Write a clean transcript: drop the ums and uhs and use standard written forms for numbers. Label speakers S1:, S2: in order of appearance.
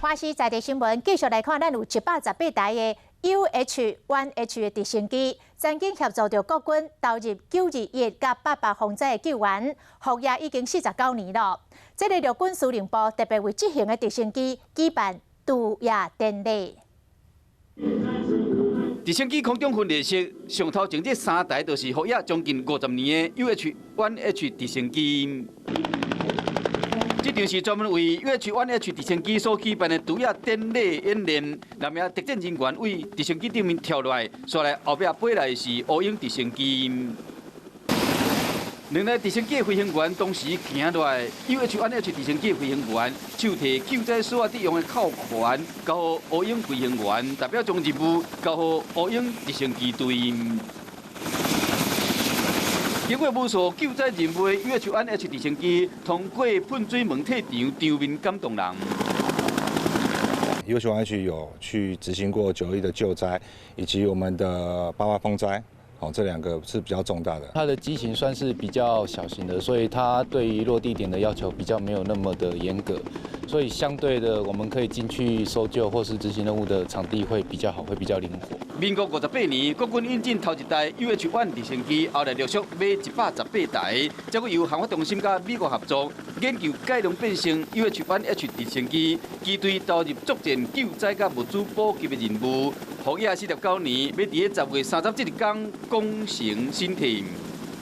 S1: 華視在地新聞繼續來看，咱有118台的 UH-1H 的直升機，曾經協助著國軍投入9·21佮八八風災的救援，服役已經49年了。這个陸軍司令部特別為這型的直升機舉辦除夜典禮。
S2: 直升機空中分列式上頭前這三台，就是服役將近50年的 UH-1H 直升機。這場是專門為 UH-1H 直升機所舉辦的除夜典禮演練，兩名特戰人員為直升機頂面跳落來，紲來後壁飛來的是烏鷹直升機。兩台直升機的飛行員同時行落來，UH-1H 直升機飛行員手提救災所得用的扣環，交予烏鷹飛行員，代表將任務交予烏鷹直升機隊。經過無數救災任務的 UH-1H 直升機通過噴水門退場，場面感動人。
S3: UH-1H 有去執行過9·11的救災，以及我們的八八風災，哦，這兩個是比較重大的。
S4: 它的機型算是比較小型的，所以它對於落地點的要求比較沒有那麼的嚴格，所以相對的，我們可以進去搜救或是執行任務的場地會比較好，會比較靈活。
S2: 民國58年，國軍引進頭一台 UH-1 直升機，後來陸續買118台，這閣由航發中心佮美國合作研究改良變成 UH-1H 直升機，機隊投入作戰救災佮物資補給的任務。服役49年，欲佇咧10月30這一天功成身退。